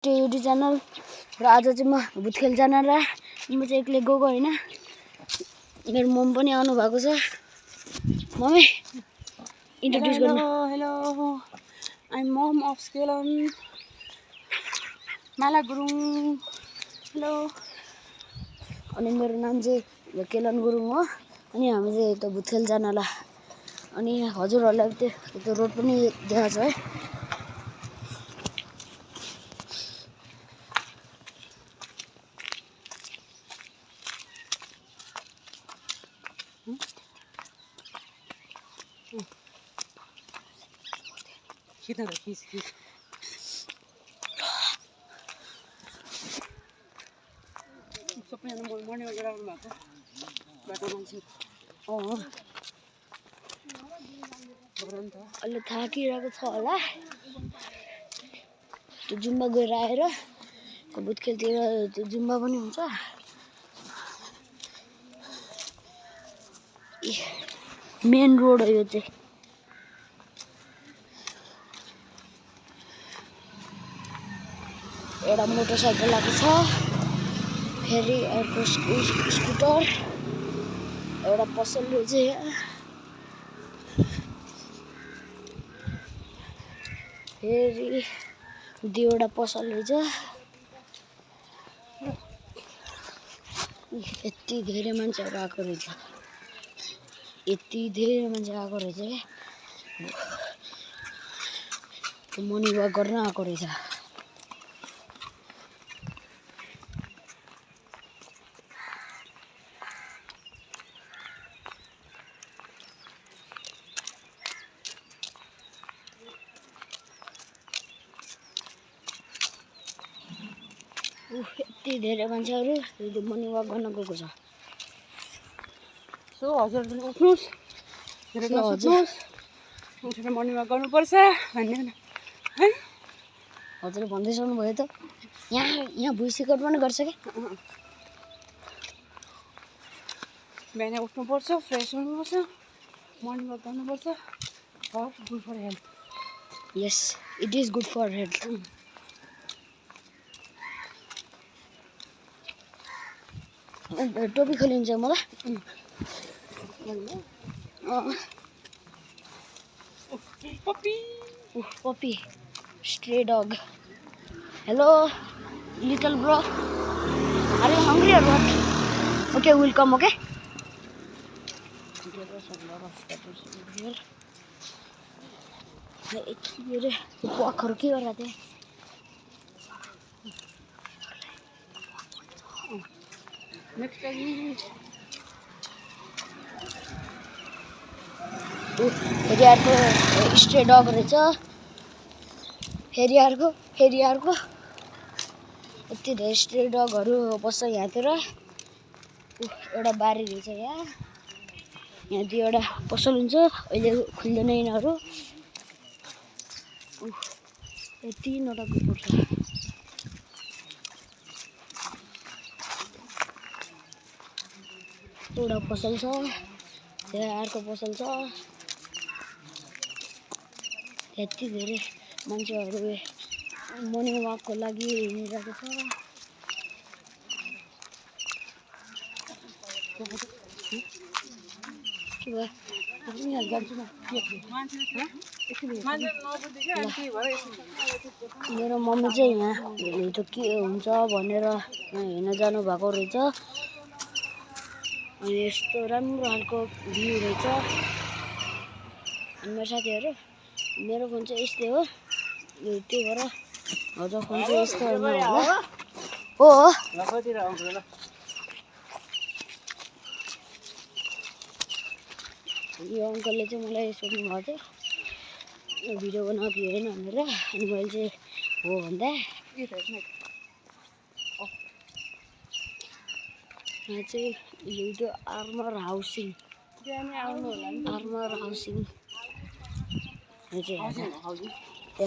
To YouTube channel. र आज चाहिँ म भुतखेल जान र म चाहिँ एक्लै गएको होइन, मेरो मम पनि आउनु भएको छ। मम्मी इन्ट्रोड्युस गर्नु। Hello I am mom of Kelan Mala Gurung. Hello. अनि मेरो नाम चाहिँ केलन गुरुङ हो। अनि हामी चाहिँ यता भुतखेल जानला। अनि हजुरहरूलाई त्यो रोड पनि देखाएको छ है। खिच सबैजना मर्निङ वाक गराउनु भएको बाटो मान्छे। अहिले थाकिरहेको छ होला। त्यो जुम्बा गएर आएर भुतखेलतिर त्यो जुम्बा पनि हुन्छ। मेन रोड हो यो चाहिँ। एउटा मोटरसाइकल आएको छ, फेरि अर्को स्कुटर, एउटा पसल रहेछ यहाँ, फेरि दुईवटा पसल रहेछ। यति धेरै मान्छेहरू आएको रहेछ, यति धेरै मान्छे आएको रहेछ क्या। मर्निङ वाक गर्न आएको रहेछ। यति धेरै मान्छेहरू मर्निङ वाक गर्न गएको छ। सो हजुरहरू उठ्नुहोस्, उठेर मर्निङ वाक गर्नुपर्छ भन्ने है। हजुरले भन्दैसक्नु भयो त। यहाँ भुइँ सिकट पनि गर्छ क्या। बिहान उठ्नुपर्छ, फ्रेस हुनुपर्छ, मर्निङ वाक गर्नुपर्छ। Good for health. Yes, it is good for health. टोपी खोलिन्छ मलाई। Puppy stray dog. Hello little bro, are you hungry or what? Okay, we'll come, okay? There was a lot of peppers over here. यति धेरै प्वाकहरू के गरिरहेको थिएँ। Next time फेरि अर्को स्ट्रे डग रहेछ, फेरि अर्को यति धेरै स्ट्रे डगहरू बस्छ यहाँतिर। एउटा बारी रहेछ यहाँ दुईवटा पसल हुन्छ, अहिले खुल्दैन यिनीहरू। तिनवटा कुकुर छ। एउटा पसल छ, त्यहाँ अर्को पसल छ। यति धेरै मान्छेहरू मर्निङ वाकको लागि हिँडिरहेको छ। के भयो? मेरो मम्मी चाहिँ यहाँ त्यो के हुन्छ भनेर हिँड्न जानुभएको रहेछ। अनि यस्तो राम्रो खालको भ्यू रहेछ। अनि मेरो साथीहरू, मेरो फोन चाहिँ यस्तै हो, त्यही भएर हजुर फोन चाहिँ यस्तो हो। यो अङ्कलले चाहिँ मलाई सोध्नु भएको थियो भिडियो बनाएको कि होइन भनेर। अनि मैले चाहिँ हो भन्दा यहाँ चाहिँ यो armour housing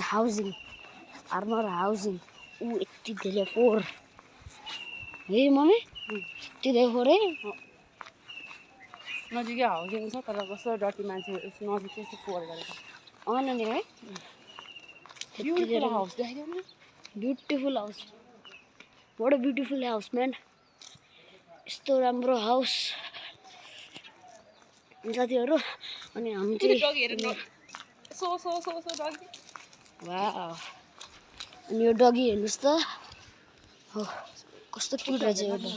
housing armour housing. यति धेरै फोर है मम्मी, यति धेरै फोर है। नजिकै हाउसिङ छ तर कस्तो डटी मान्छे नजिक चाहिँ फोहोर गरेको। नानी है ब्युटिफुल हाउस देखाइदेऊ न। Beautiful house what a beautiful house man यस्तो राम्रो हाउस साथीहरू अनि हामी चाहिँ वाउ अनि यो डगी हेर्नुहोस् त हो कस्तो क्युट रहेछ यो डगी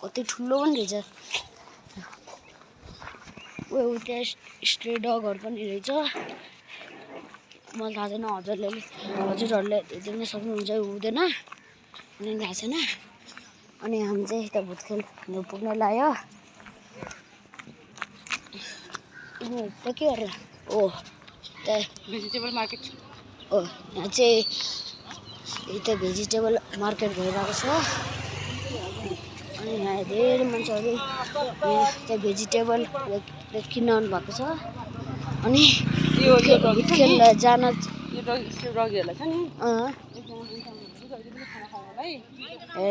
कति ठुलो पनि रहेछ ऊ त्यहाँ स्ट्रे डगहरू पनि रहेछ मलाई थाहा छैन हजुरहरूले देख्न सक्नुहुन्छ हुँदैन अनि थाहा छैन अनि हामी चाहिँ यता भुतखेल पुग्न लाग्यो त के गरेर ओ त्यहाँ भेजिटेबल मार्केट ओ यहाँ चाहिँ यता भेजिटेबल मार्केट भइरहेको छ अनि यहाँ धेरै मान्छेहरू त्यहाँ भेजिटेबल किन्न आउनु भएको छ अनि भुतखेल जान यो डगीहरूलाई छ नि ए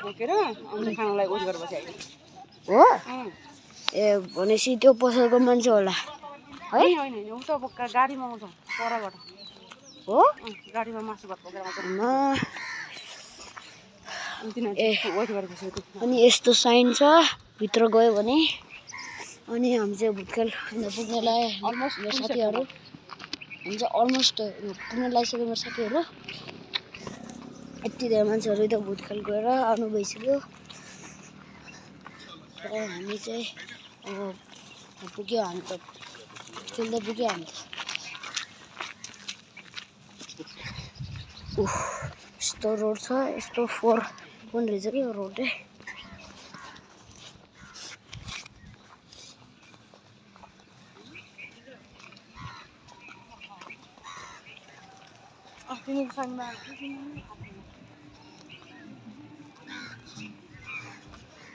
बोकेर अनि खानालाई उयो गरेर बस्यो हो ए भनेपछि त्यो पसलको मान्छे होला है होइन उता गाडीमा आउँछ परबाट हो गाडीमा मासु भात बोकेर आउँछ अनि यस्तो साइन छ भित्र गयो भने अनि हामी चाहिँ भुतखेल पुग्न लाग्यो मेरो साथीहरू हामी चाहिँ अलमोस्ट पुग्न लागिसक्यो मेरो साथीहरू यति धेरै मान्छेहरू त भुतखेल गएर आउनु भइसक्यो र हामी चाहिँ अब पुग्यो हामी त खेल्दै पुग्यो हामी त यस्तो रोड छ यस्तो 4 पनि रहेछ कि यो रोडै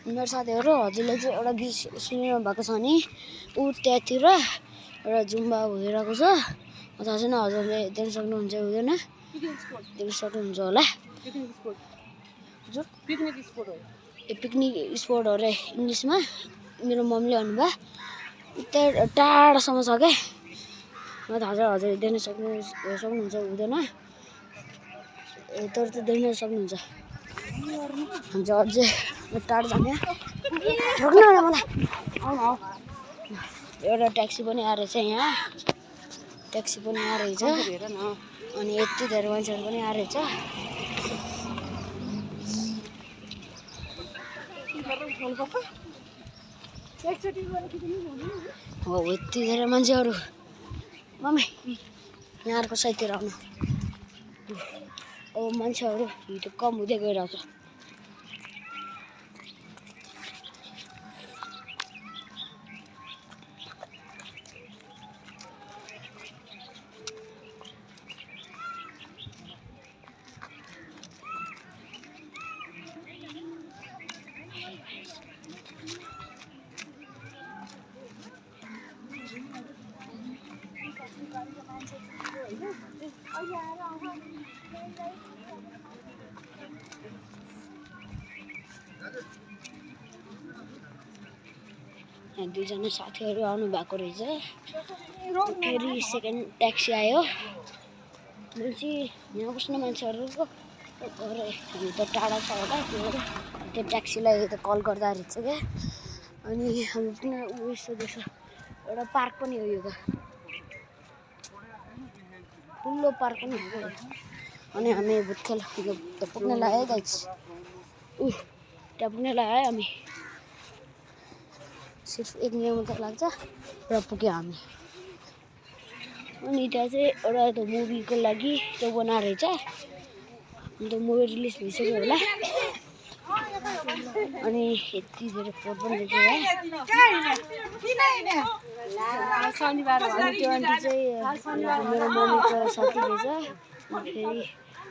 मेरो साथीहरू हजुरले चाहिँ एउटा गीत सुनिरहनु भएको छ नि ऊ त्यहाँतिर एउटा जुम्बा भइरहेको छ थाहा छैन हजुरले देख्न सक्नुहुन्छ हुँदैन देख्न सक्नुहुन्छ होला ए पिकनिक स्पोट हो रे इङ्ग्लिसमा मेरो मम्मीले भन्नुभयो उता टाढासम्म छ क्या मलाई थाहा छ हजुरले देख्न सक्नुहुन्छ हुँदैन तर त देख्न सक्नुहुन्छ हामी चाहिँ अझै टाढो जाने रोक्नु न मलाई एउटा ट्याक्सी पनि आएर छ यहाँ ट्याक्सी पनि आएर छ अनि यति धेरै मान्छेहरू पनि आएर छ हो यति धेरै मान्छेहरू मम्मी यहाँहरूको साइडतिर आउनु अब मान्छेहरू हिँड्दै कम हुँदै गइरहेको छ यहाँ दुईजना साथीहरू आउनु भएको रहेछ फेरि सेकेन्ड ट्याक्सी आयो भनेपछि यहाँ बस्ने मान्छेहरूको हामी त टाढा छ होला त्यो ट्याक्सीलाई त कल गर्दा रहेछ क्या अनि हामी पनि उयसो देख्छ एउटा पार्क पनि हो यो त ठुलो पार्क पनि हो अनि हामी भुतखेल पुग्न लाग्यो गाइस त्यहाँ पुग्न लाग्यो हामी सिर्फ 1 मिनट मात्र लाग्छ र पुग्यो हामी अनि त्यहाँ चाहिँ एउटा त्यो मुभीको लागि त्यो बनाएर रहेछ अन्त मुभी रिलिज भइसक्यो होला अनि यति धेरै फोटो पनि रहेछ शनिबार अनि त्यो आन्टी चाहिँ मेरो मम्मीको साथी रहेछ फेरि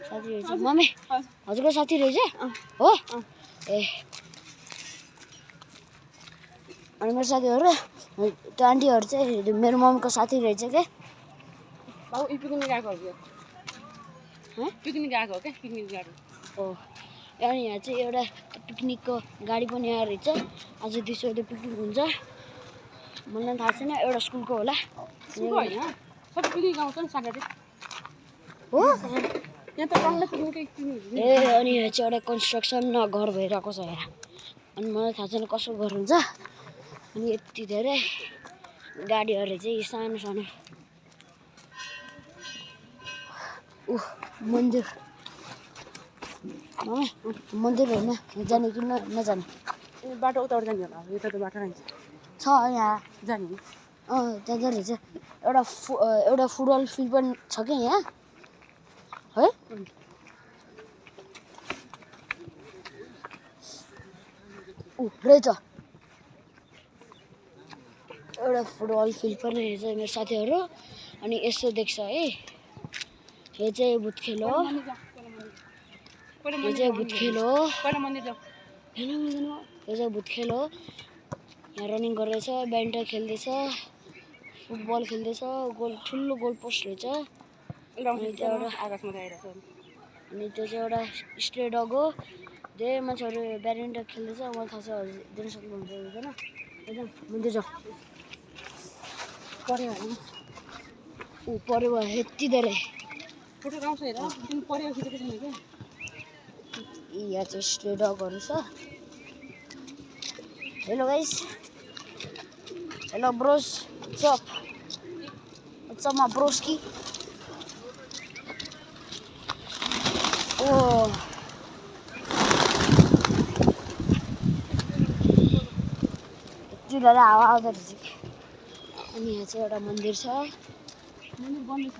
साथी रहेछ मम्मी हजुरको साथी रहेछ हो ए अनि मेरो साथीहरू त्यो आन्टीहरू चाहिँ मेरो मम्मीको साथी रहेछ क्या बाबु पिकनिक गएको हो पिकनिक गएको हो क्या पिकनिक गाडी हो अनि यहाँ चाहिँ एउटा पिकनिकको गाडी पनि आएर रहेछ आज दिउँसो पिकनिक हुन्छ मलाई थाहा छैन एउटा स्कुलको होला होइन सबै पिकनिक आउँछ नि स्याटरडे हो यहाँ त टल्लै पुग्नुकै एकछिन ए अनि यहाँ चाहिँ एउटा कन्स्ट्रक्सन घर भइरहेको छ यहाँ अनि मलाई थाहा छैन कसो घर हुन्छ अनि यति धेरै गाडीहरू चाहिँ सानो सानो मन्दिर मन्दिर होइन जाने कि नजाने बाटो उताबाट जाने होला यता त बाटो रहन्छ छ यहाँ जाने त्यहाँ रहेछ एउटा फुटबल फिल्ड पनि छ कि यहाँ है रहेछ एउटा फुटबल फिल्ड पनि रहेछ मेरो साथीहरू अनि यसो देख्छ है यो चाहिँ भुतखेल हो यो चाहिँ भुतखेल हो यो चाहिँ भुतखेल हो यहाँ रनिङ गर्दैछ ब्याडमिन्टन खेल्दैछ फुटबल खेल्दैछ ठुलो गोल पोस्ट रहेछ अनि त्यो चाहिँ एउटा स्ट्रे डग हो धेरै मान्छेहरू ब्याडमिन्टन खेल्दैछ मलाई थाहा छ दिन सक्नुहुन्छ हुँदैन मन्दिर जाउँ पऱ्यो होइन पऱ्यो भयो यति धेरै फोटो आउँछ हेर तिमी पऱ्यो खिचेको छैन क्या यहाँ चाहिँ स्ट्रे डगहरू छ hello guys hello Bros What's up my broski? यति धेरै हावा आउँदो रहेछ अनि यहाँ चाहिँ एउटा मन्दिर छ मन्दिर बन्द छ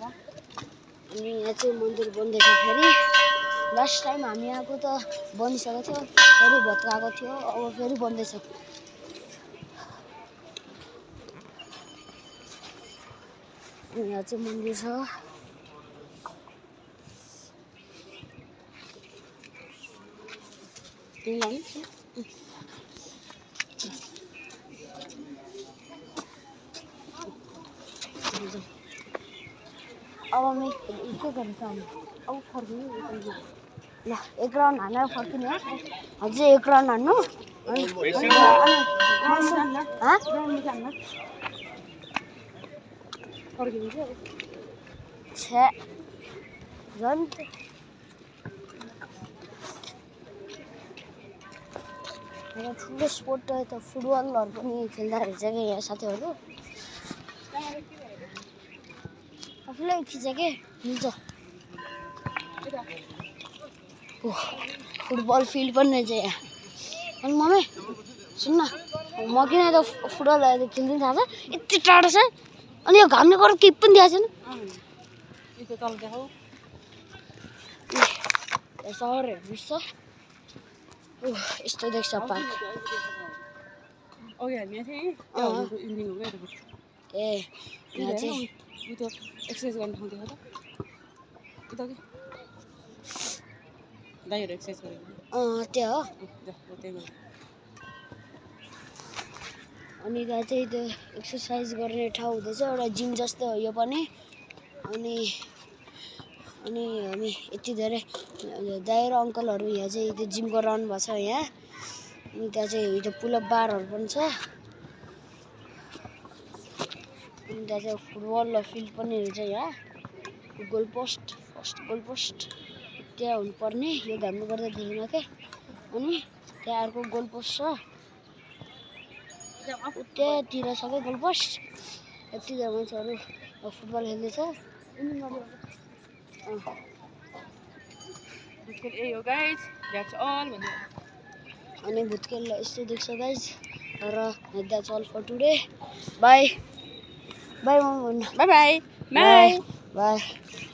अनि यहाँ चाहिँ मन्दिर बन्दैछ फेरि लास्ट टाइम हामी आएको त बनिसकेको थियो फेरि भत्काएको थियो अब फेरि बन्दैछ यहाँ चाहिँ मन्दिर छ अब हामी के गर्छ अब फर्किनु ल एक राउन्ड हानेर फर्किने अझै एक राउन्ड हान्नु झन् ठुलो स्पोर्ट त फुटबलहरू पनि खेल्दा रहेछ क्या यहाँ साथीहरू आफूलाई खिच्छ के मिल्छ फुटबल फिल्ड पनि रहेछ यहाँ अनि मम्मी सुन्न म किन त फुटबल खेल्दिनँ थाहा छ यति टाढो छ अनि यो घामले गरेर केही पनि दिएको छैन सहर हेर्नुहोस् त यस्तो देख्छ पार्क ए यहाँ चाहिँ एक्सर्साइज गर्नु ठाउँ देखाउ त दाइहरू एक्सर्साइज गरेको त्यो हो अनि त्यहाँ चाहिँ त्यो एक्सर्साइज गर्ने ठाउँ हुँदैछ एउटा जिम जस्तो हो यो पनि अनि हामी यति धेरै दाइ र अङ्कलहरू यहाँ चाहिँ त्यो जिम गरेर आउनु भएको छ यहाँ अनि त्यहाँ चाहिँ त्यो पुलअप बारहरू पनि छ अनि त्यहाँ चाहिँ फुटबल फिल्ड पनि रहेछ यहाँ goal post first goal post त्यहाँ हुनुपर्ने यो घामले गर्दा देखेन क्या अनि त्यहाँ अर्को गोल पोस्ट छ त्यहाँतिर छ क्या गोल पोस्ट यतिजना मान्छेहरू फुटबल खेल्दैछ अनि भुतखेल यस्तो देख्छ गाइज र that's all for today bye bye mummy भन्नु बाई बाई बाई बाई